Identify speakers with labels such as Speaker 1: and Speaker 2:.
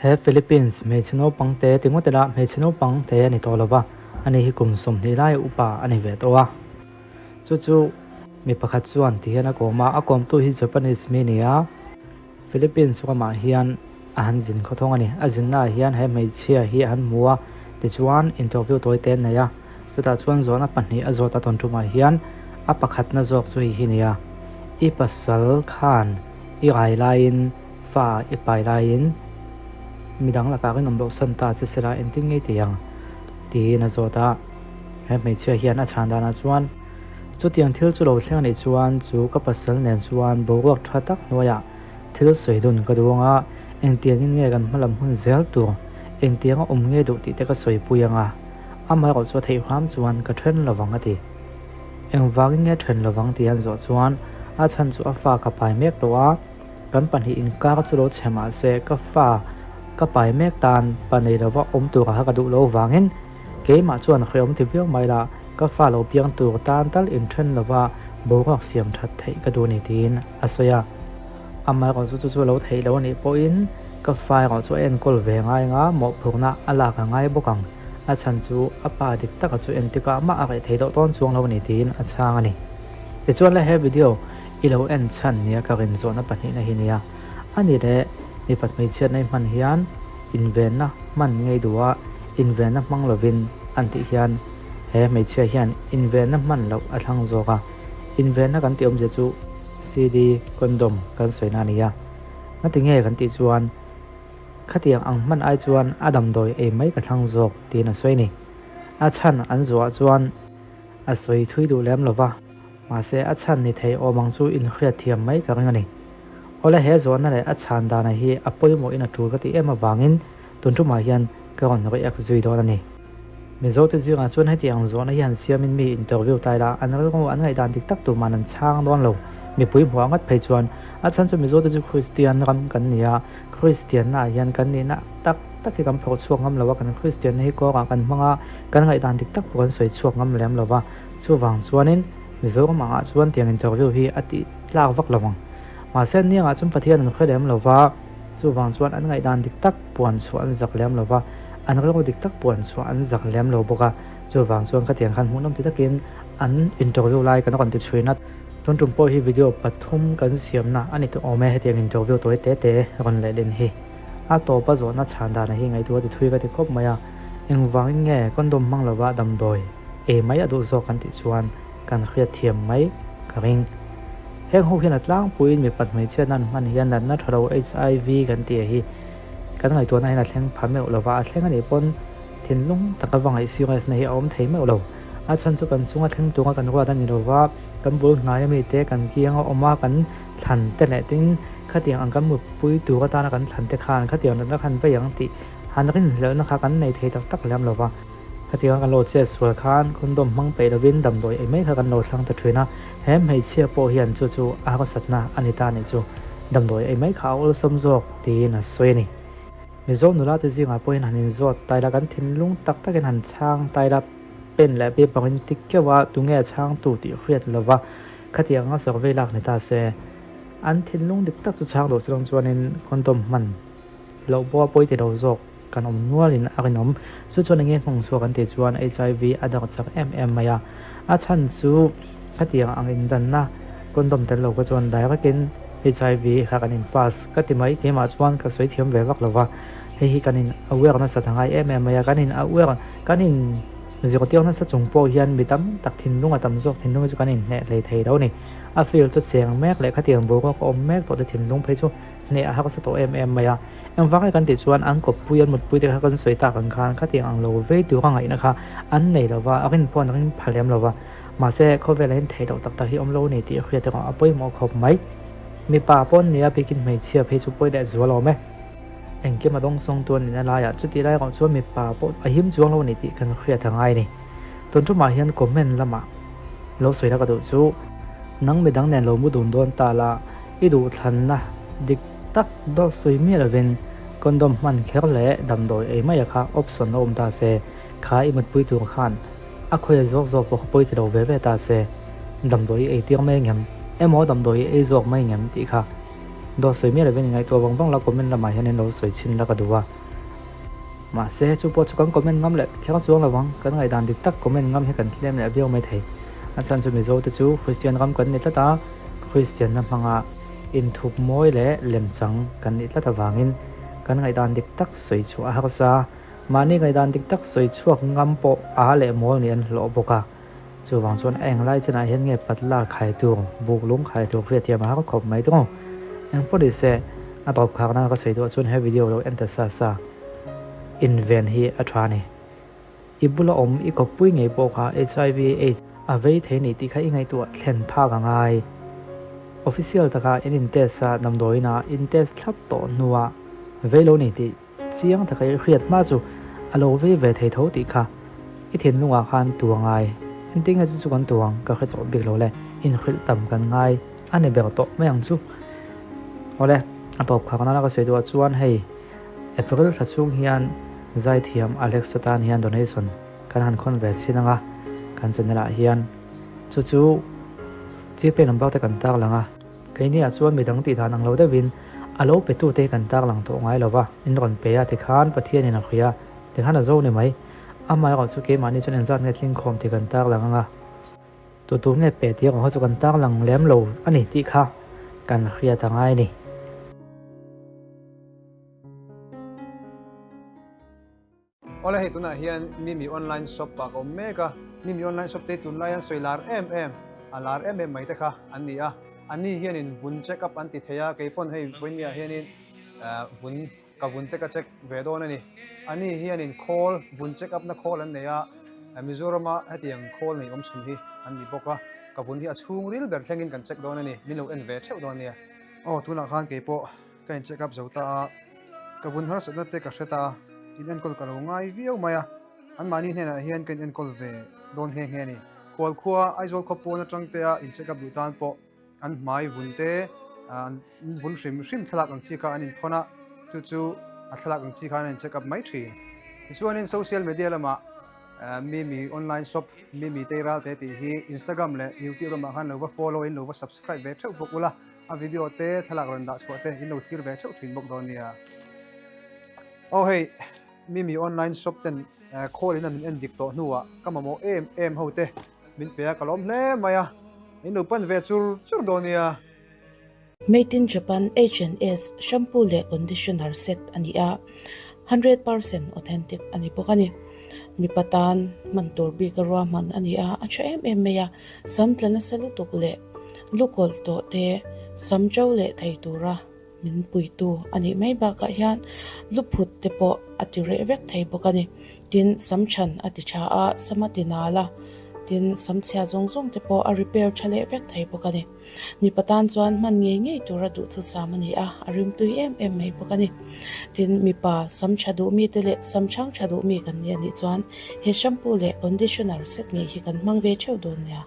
Speaker 1: He Philippines hmeichhe naupang te ti ngawt ila hmeichhe naupang te a ni tawh lo va, ani hi kum 20 lai upa a ni ve tawh a. Chu chu mi pakhat chuan ti hian a kawm a, a kawmtu hi Japanese mi a ni a, Philippines ramah hian a han zin khawthawng a ni. A zinnaah hian he hmeichhia hi a han hmu a, tichuan interview tawi te an nei a, chutah chuan zawhna pahnih a zawt a tawn tumah hian a pakhatna zawk chu hei hi a ni a, I pasal khan i rai laiin Fa i pai laiin midang lakah rinawm loh san ta che sela engtin ngei ti ang? tiin a zawt a. He hmeichhia hian a chhan danah chuan, Chutiang thil chu lo thleng anih chuan chu ka pasal nen chuan boruak tha tak hnuaiah thil sawi dun ka duang a, engtiangin nge kan hmalam hun zel tur, engtianga awm nge duh tih te ka sawipui ang a, amaherawh chu a theih hram chuan ka then lovang a ti. Engvangin nge then lovang tih an zawh chuan a chhan chu a fa ka pai mek tawh a, Kan pahnih inkar chu lo chhe mah se ka fa ka pai mek tan pa nei lova awm tur a ka duh lo vangin keimah chuan hrehawm ti viau mai la, ka fa lo piang tur tan tal inthen lova boruak siam that theih ka duh ni tiin a sawi a. Amaherawhchu chu chu lo theih lo anih pawhin ka fa erawh chu a enkawl ve ngai anga mawhphurhna a lak a ngai bawk ang, a chhan chu a pa dik taka chu entikah mah a reh thei deuh dawn chuang lo a ni tiin a chhang a ni. Tichuan le he video I lo en chhan nia ka rin zawhna pahnihna hi nia. A ni leh mipat hmeichhiatna i hman hian invenna hman ngei duh a, invenna hmang lovin an tih hian he hmeichhia hian invenna hman loh a thlang zawk a. Invenna kan tih awmzia chu CD, condom, kan sawina a ni a. Ngati nge kan tih chuan khatiang ang hman ai chuan a damdawi ei mai ka thlang zawk tiin a sawi a ni. A chhan an zuah chuan a sawi thui duh lem lova. Mahse, a chhan ni thei awm ang chu inhriat thiam mai ka ring a ni. Awle he zawhna leh a chhan dana hi a pawimawhin a tul ka tih em avangin tun tumah hian ka rawn react zui dawn a ni. Mizote zingah chuan heti ang zawhna hi han siamin mi interview ta ila an rilru an ngaihdan dik tak tuman an chhang dawn lo. Mipui hmuh angat phei chuan a chhan chu Mizote chu Kristian ram kan ni a, Kristiannaah hian kan nihna tak tak hi kan phawrh chhuak ngam lo a, kan Kristianna hi kawngah kan hmang a, kan ngaihdan dik tak pawh kan sawi chhuak ngam lem lo va. Chuvang chuanin Mizoram angah chuan tiang interview hi a tih tlak vak lo ang. Mahse an niangah chuan Pathian an hre lem lo va, chuvang chuan an ngaihdan dik tak puan chhuah an zak lem lo va, an rilru dik tak puan chhuah an zak lem lo bawk a. Chuvang chuan khatiang khan hmuhnawm ti takin an interview lai kan rawn ti chhuin a. Tun tum pawh hi video pathum kan siamna a ni tawh awm e, hetiang interview tawi te te rawn lehlin hi. A tawpa zawhna chhan dan hi ngaihtuah ti thui ka ti khawp mai a, engvangin nge condom hmang lova damdawi ei mai a duh zawk kan tih chuan kan hriat thiam mai ka ring. Heng ho hian a tlangpuiin mipat hmeichhiatna an hman hian natna tha lo HIV kan tih hi kan ngaihtuahna hian a thleng pha meuh lova, a thleng anih pawn thinlung taka va ngaih serious na hi a awm thei meuh lo. A chhan chu kan chunga thleng tura kan ruat a ni lova, kan bul hnaia mite kan kianga awm a, kan thlan te leh tin khatiang ang kan mutpui tur atana kan thlan te khan khatiang natna khan vei ang tih han rinhlelhna kha kan nei thei tak tak lem lova. Khatianga kan lo chet sual khan condom hmang peih lovin damdawi ei mai kha kan lo thlang ta thin a, he hmeichhia pawh hian chu chu a harsatna a ni ta anih chu, damdawi ei mai kha a awlsam zawk tiin a sawi a ni. Mizo nula te zingah pawhin han inzawt ta ila kan thinlung tak takin han chhang ta ila pen leh paper in tik keuh a tunge a chhangtu tih hriat lova khatianga survey lak ni ta se an thinlung dik tak chu chhang duh silawng chuanin condom hman loh pawh a pawi ti lo zawk. Kan awm nualin a rinawm. Chu chuan enge nghawng chhuak an tih chuan HIV a darh chak em em mai a. A chhan chu khatiang ang indanna condom tel lo kha chuan direct in HIV kha kan in pass ka ti mai. Keimah chuan ka sawi thiam ve vak lo va. Hei hi kan in aware nasa ta ngai em em mai a. Kan in aware, kan in zirtir nasa chung pawh hian mi tam tak thinlung a tam zawk thinlung hi chu kan in hneh hlei thei lo a ni. A field chu cheng mek leh khatiang boruak a awm mek tawh te thinlung phei chu hneh a harsa tawh em em mai a. Engvang nge kan tih chuan an kawppui an mutpui te kha kan sawi tak ang khan khatiang ang lo vei tur a ngaihna kha an nei lo va, a rin pawh an ring pha lem lo va. Mahse, khawvelah hian theih loh tak tak hi awm lo a ni tih hriat erawh a pawimawh khawp mai. Mipa pawh an nia bikin hmeichhia phei chu pawi leh zual awm e. Engkim a dawngsawng tu a nihna laiah chuti lai erawh chuan mipa pawh a him chuang lo a ni tih kan hriat a ngai a ni. Tun tumah hian comment lamah lo sawi la ka duh chu. Nang midang nen lo mu dun dawn ta la, i duhthlanna dik tak dawt sawi miah lovin condom hman kher leh damdawi ei mai a kha option a awm ta se, kha i mutpui tur khan a khawi zawk zawk pawh kha pawi ti lo ve ve ta se, damdawi i ei tir mai ngem emaw damdawi i ei zawk mai ngem tih kha. Dawt sawi miah lovin i ngaihtuah vang vang la, comment lamah hian in lo sawi chhin la ka duh a. Mahse, chu pawh chu kan comment ngam leh kher chuang lo ang, kan ngaihdan dik tak comment ngam hi kan tlem leh viau mai thei. A chhan chu Mizo te chu Kristian ram kan ni tlat a, Kristianna hmanga inthup mawi leh lemchang kan nih tlat avangin kan ngaihdan dik tak sawi chhuah a harsa. Mahni ngaihdan dik tak sawi chhuak ngam pawh a leh mawl nih an hlawh bawk a. Chuvang chuan a englai chinah hian nge patla khai tur, buk lung khai tur hriatthiam a har khawp mai thung. Engpawh ni se, a tawp khak nana ka sawi duh ah chuan he video lo en ta sa sa inven hi a tha a ni. I bula awm i kawppui ngei pawh kha HIV aids a vei thei ni tih kha i ngaihtuah thlen phak a ngai. Official taka in in test a damdawiin ah in test thlap tawh hnuah vei lo ni tih Chiang taka i hriat hma chu a lo vei ve thei tho tih kha i thinlungah khan tu a ngai. Engtin nge chu chu kan tu ang ka hre tawh bik lo le, inhrilh tam kan ngai a ni ber tawh mai ang chu. Awle, a tawp khak nana ka sawi duhah chuan hei April thla chhung hian zaithiam Alexa tan hian donation kan han khawn ve chhin ang a, kan channel ah hian chu chu Gpay number te kan tarlang a. Keiniah chuan midang tih dan ang lo deuhin a lo petute hi kan tarlang tawh ngai lo va, in rawn pe a tikhan Pathianin a hria a, tikhan a zo ni mai. Amaherawh chu keimahni chuan engzat nge tlingkhawm tih kan tarlang ang a, tu tur nge pe tih erawh kha chu kan tarlang lem lo a ni tih kha kan hriat a ngai a ni.
Speaker 2: Awle hei tunah hian Mimi online shop ah ka awm mek a, Mimi online shop te hi tunlai an sawi lar em em, a lar em em mai te kha an ni a, an ni hianin vun check up an ti thei a, kei pawn hei vawinia hianin vun ka vun te ka check ve dawn a ni, an ni hianin khawl vun check up na khawl an nei a, Mizorama hetiang khawl nei awm chhun hi an ni bawk a, ka vun hi a chhungril ber thlengin kan check dawn a ni, min lo en ve theuh dawn nia. Aw tunah khan kei pawh. Ka in check up zo ta a, ka vun harsatna te ka hre ta a, in enkawl ka lo ngai viau mai a, anmahni hnenah hian ka in enkawl ve dawn nghe nghe a ni. Khual khua Aizawl khaw pawn atang te a in check up duh tan pawh an hmai vun te an vun hrim hrim thlalak ang chi kha an in thawn a, chu chu a thlalak ang chi khan an in check up mai thin. Tichuanin social media lamah Mimi online shop Mimi Teiral te tih hi Instagram leh YouTube lamah khan lo va follow in lo va subscribe ve theuh bawk ula. A video te thlalak rawn dah chhuah te in lo thlir ve theuh thin bawk dawn nia. Aw hei Mimi online shop ten call in a min en dik tawh hnuah ka mamawh em em ho te min pe a ka lawm hle mai a, in lo pan ve chur chur dawn nia.
Speaker 3: Made in Japan H&S shampoo leh conditioner set a ni a, 100% authentic a ni bawk a ni. Mipa tan hman tur bik a ruahman a ni a, a tha em em mai a, sam tla nasa lutuk leh Lu kawlh tawh te sam to leh thei tura min puitu a nih mai bakah hian lu phut te pawh a ti reh vek thei bawk a ni. Tin, sam chhan a ti tha a, sam a ti nal a, tin sam chhia zawng zawng te pawh a repair tha leh vek thei bawk a ni. Mipa tan chuan hman ngei ngei tura duhthusam a ni a, a rimtui em em mai bawk a ni. Tin, mipa sam tha duh mite leh sam chhang tha duh mi kan ni a nih chuan he shampoo leh conditioner set ngei hi kan hmang ve theuh dawn nia.